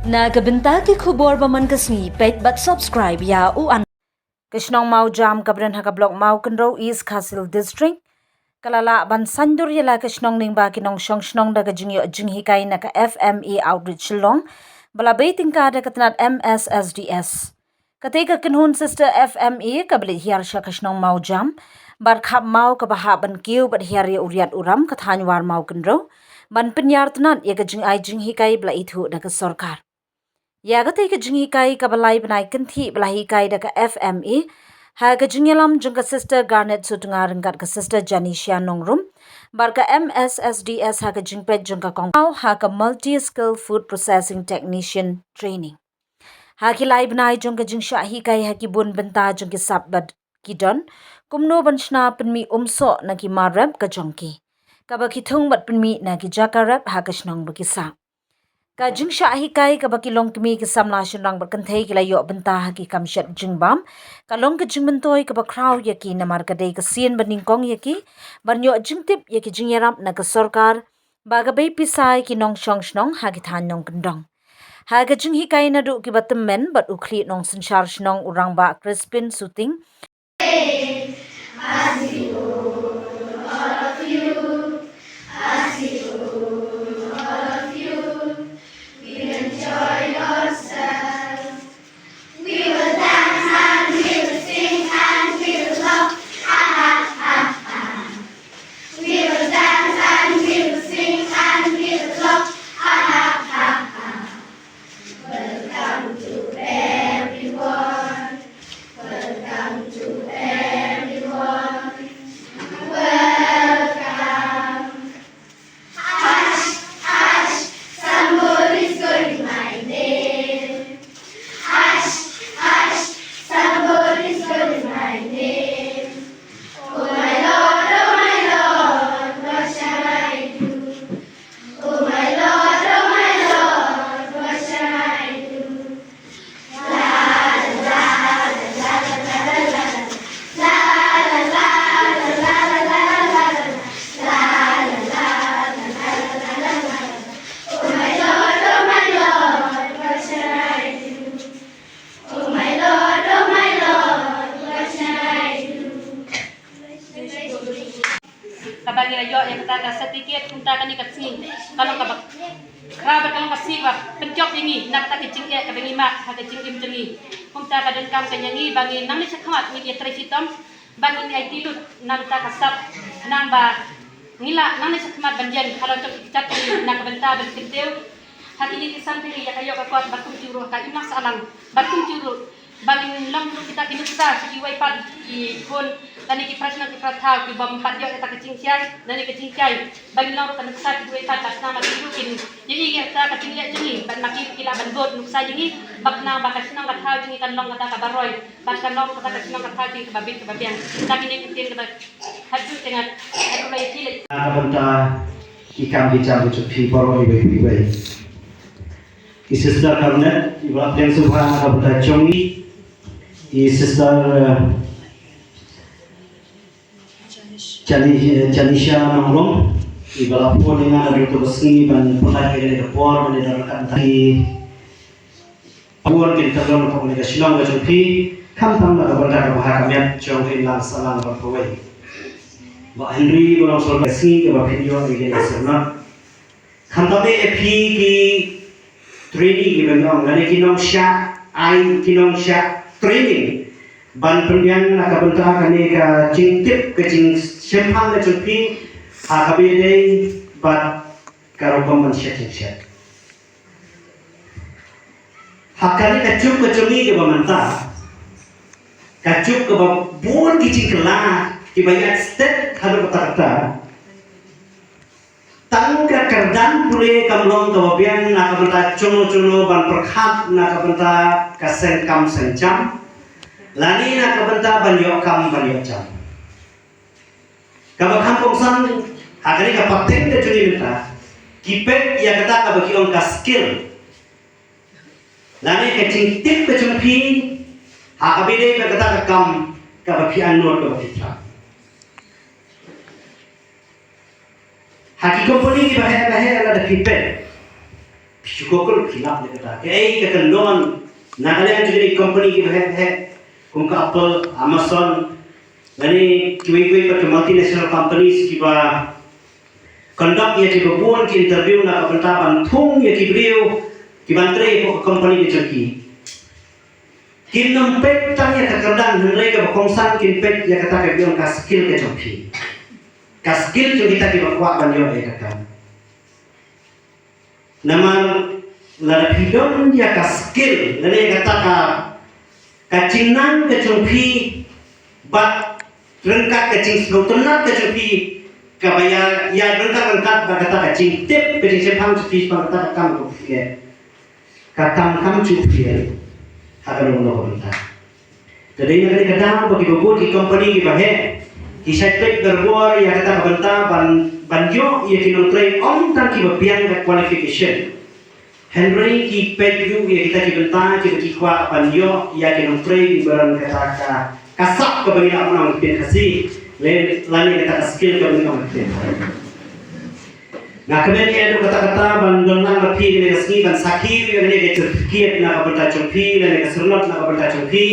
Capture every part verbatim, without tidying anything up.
Na ka bynta ki khubor ba man ka sngi, peit bad subscribe ïa u an. Ka shnong Mawjam kaba don ha ka block Mawkynrew, East Khasi Hills District, ka la lah ban saiñdur ïa la ka shnong lyngba ki nongshong shnong da ka jingïoh jinghikai na ka F M A Outreach Shillong, ba la bei tyngka da ka tnat M S S D S. Kata ka kynhun Sister F M A kaba leit hiar sha ka shnong Mawjam, bad khap maw kaba hap ban kiew bad hiar ïa u riat u ram ka thaiñ War Mawkynrew, ban pynïar tnat ïa ka jingai jinghikai ba la ithuh da ka sorkar. Ïa kata ka jinghikai kaba lai bnai kynthih ba la hikai da ka F M A, ha ka jingïalam jong ka Sister Garnet Sutnga ryngkat ka Sister Janisha Nongrum, bad ka M S S D S ha ka jingpeit jong ka kong ha ka Multi Skill Food Processing Technician Training. Ha ki lai bnai jong ka jingshah hikai ha ki bun bynta jong ki sap bad ki don, kumno ban shna pynmih umsoh na ki mar rep ka jong ki, kaba ki thung bad pynmih na ki jaka rep ha ka shnong ba ki sah. Ka jingshah hikai kaba ki longkmie, ki samla shynrang bad kynthei ki la ïoh bynta ha ki kam shet jingbam, ka long ka jingmyntoi kaba khraw ïa ki, namar ka dei ka sien ba nyngkong ïa ki ban ïoh jingtip ïa ki jingïarap na ka sorkar ba ka bei pisa ïa ki nongshong shnong ha ki thaiñ nongkyndong. Ha ka jinghikai naduh kiba tymmen bad u khlieh nongsynshar shnong, u Rangbah Crispin Suting, kaba ngi la ïoh ïa kata ka certificate, kumta kane ka sngi ka long kaba khraw bad ka long ka sngi ba pynjop ïa ngi na kata ka jingeh kaba ngi mad ha ka jingim jong ngi. Kumta ka donkam ka ïa ngi ba ngin nangne shakhmat ngin ïatrei shitom, ba ngin aiti lut na kata ka sap, nang ba ngi lah nangne shakhmat ban ïeng halor jong ki kjat jong ngi na ka bynta ban kyntiew ha kine ki samthiang ïa ka ïoh ka kot, bad kumjuh ruh ka imlang sahlang, bad kumjuh ruh ba ngin long ruh kita ki nuksa sha kiwei pat ki khun lane ki para shnong ki para thaw ki bym pat ïoh ïa kata ka jingshai lane ka jingshai, ba ngin long ruh ka nuksa sha kiwei pat, bad khnang ba ki ruh kin ïohi ïa kata ka jingleh jong ngi, bad ma ki ruh ki lah ban bud nuksa jong ngi, bad khnang ba ka shnong ka thaw jong ngi kan long kata kaba roi, bad kan long ruh kata ka shnong ka thaw jong ngi kaba bit kaba biang. Kata kine ki ktien kaba haduh tyngat haduh la ïa ki leh. Na ka bynta ki kam ki jam ka jong phi baroh iwei pa iwei. I Sister Garnet iba la pdiang sngewbha na ka bynta jong ngi. I Sister, eh, Jani-, Janisha Nongrum iba la phone ïa nga naduh kaba sngi ban pynlait ïa kane ka por ban ïa ryngkat bad i Bun kin kyllon na ka shnong ka jong phi, khamtam na ka bynta kaba ha ka miat jong ka imlang sahlang bad kawei. Bah Henry, ba long sor ka sngi kaba phin ïoh ïa ka syrnod. Khamtam ïa phi ki trainee kiba nong, lane ki nongshah ai, ki nongshah training ban pynbiang na ka bynta kane ka jingtip, ka jingshemphang ka jong phi ha kaba ïadei bad ka rukom ban shet jingshet. Ha kane ka juk ka jong ngi kaba mynta, ka juk kaba bun ki jingkylla kiba ïaid stet haduh katta katta. Tang ka kyrdan pule kam long kaba biang na ka bynta jong no jong no ban pyrkhat na ka bynta ka seng kam seng jam, lane na ka bynta ban ïoh kam ban ïoh jam. Kaba kham kongsan ha kane ka pateng ka jong ngi mynta, ki peit ïa kata kaba ki ong ka skill lane ka jingtip ka jong phi ha kaba ïadei bad kata ka kam kaba phi angnud, kaba phi trah. Ha ki company kiba heh ba heh lada phi peit, Phi shu Google phi lap ïa kata. Kaei ka kyndon na ka liang jong ki company kiba heh heh kum ka Apple, Amazon, lane kiwei kiwei pat ki multinational companies kiba conduct ïa kiba bun ki interview na ka bynta ban thung ïa ki briew kiban trei hapoh ka company ka jong ki. Kin ym peit tang ïa ka kyrdan hynrei kaba kongsan kin peit ïa kata kaba ong ka skill ka jong phi. Ka skill jong kita kiba kwah ban ïoh ïa ka kam. Namar lada phi don ïa ka skill, lane kata ka, ka jingnang ka jong phi, bad ryngkat ka jingsngewtynnat ka jong phi, kaba ïa, ïa ryngkat ryngkat bad kata ka jingtip, ka jingshemphang jong phi, bad kata ka kam ka jong phi. Ka kam kam jong phi. Ha ka long long ka bynta. Te dei na kane ka daw ba kiba bun ki company kiba heh ki shait peit barabor ïa kata ka bynta ban, ban ïoh ïa ki nongtrei ym tang kiba biang ka qualification. Hynrei ki peit ruh ïa kita ki bynta kiba ki kwah ban ïoh ïa ki nongtrei kiba don kata ka, ka sap kaba ngi lah ban ong ha ka Khasi, lane kata ka skill kaba ngi ong ha ka Khasi. Nga kmen ïa kata kata ban don lang bad phi kane ka sngi ban sakhi ïa kane ka certificate na ka bynta jong phi, lane ka syrnod na ka bynta jong phi,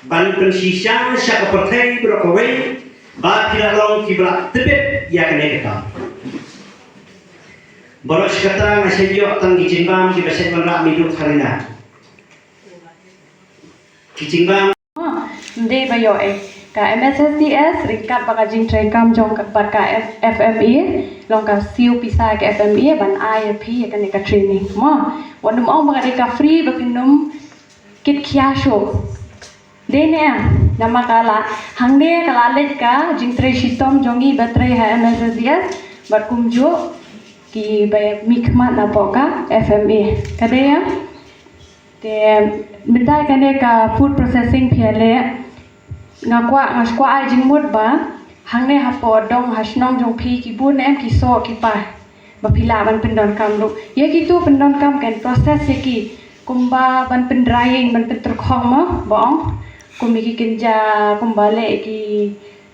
ban pynshisha sha ka pyrthei baroh kawei ba phi la long kiba la tbit ïa kane ka kam. Baroh shi katta nga shu ïoh tang ki jingbam kiba shu wanrah mih duh ha ri na. Ki jingbam. Ym dei ba ïoh eh. Ka M S S D S ryngkat bad ka jingtreikam jong ka, bad ka F-, F M A, long ka siew pisa ka F M A ban ai ïa phi ïa kane ka training. Mo, wat nym ong ba ka dei ka free ba phin nym kit khia shuh. Dei ne em, namar ka la, hangne ka la leit ka jingtrei shitom jong ngi ba trei ha M S S D S, bad kumjuh kiba mihkhmat napoh ka F M A. Ka dei em? Te mynta kane ka food processing phi ïaleh, nga kwah, nga kwah ai jingmut ba hangne hapoh dong ha shnong jong phi ki bun em ki soh ki pah ba phi lah ban pyndonkam ruh. Ïa kitu pyndonkam kan process ïa ki kumba ban pyndrying, ban pyntyrkhong mo, ba ong. Kum ïa ki kynja, kumba leh ïa ki,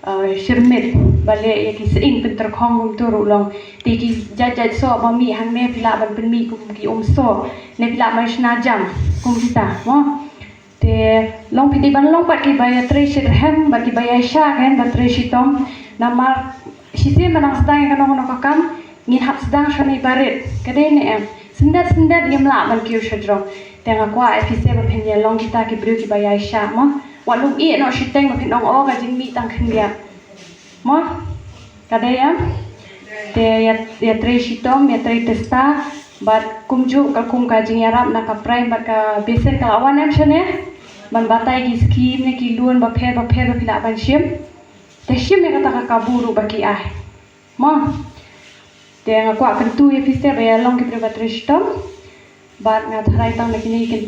uh, shyrmit, ba leh ïa ki sying pyntyrkhong kumtu ruh long. Te ki jait jait soh ba mih hangne phi lah ban pynmih kum ki um soh, ne phi lah ban shna jam kum kita mo. Te long phi dei ban long pat kiba ïatrei shitrhem bad kiba ïaishah kan ba trei shitom. Namar shisien ba nang sdang ïa kano kano ka kam ngin hap sdang shane barit. Ka dei ne em? Syndet syndet ngim lah ban kiew shajrong. Te nga kwah ïa phi seh ba phin ïa long kita ki briew kiba ïaishah mo. Wat lum ïeh noh shiteng ba phin ong o ka jingmih tang khyndiat. Mo? Ka dei em? Te ïa, ïatrei shitom, ïatrei testa, bad kumjuh ka kum ka jingïarap na ka Prime bad ka Besen ka la wan em shane ban batai ki skim ne ki loan bapher bapher ba phi lah ban shim. Te shim ïa kata ka kabu ruh ba ki ai. Mo. Te nga kwah kyntu ïa phi seh ba ïa long ki briew ba trei shitom. Bad nga tharai tang na kine ki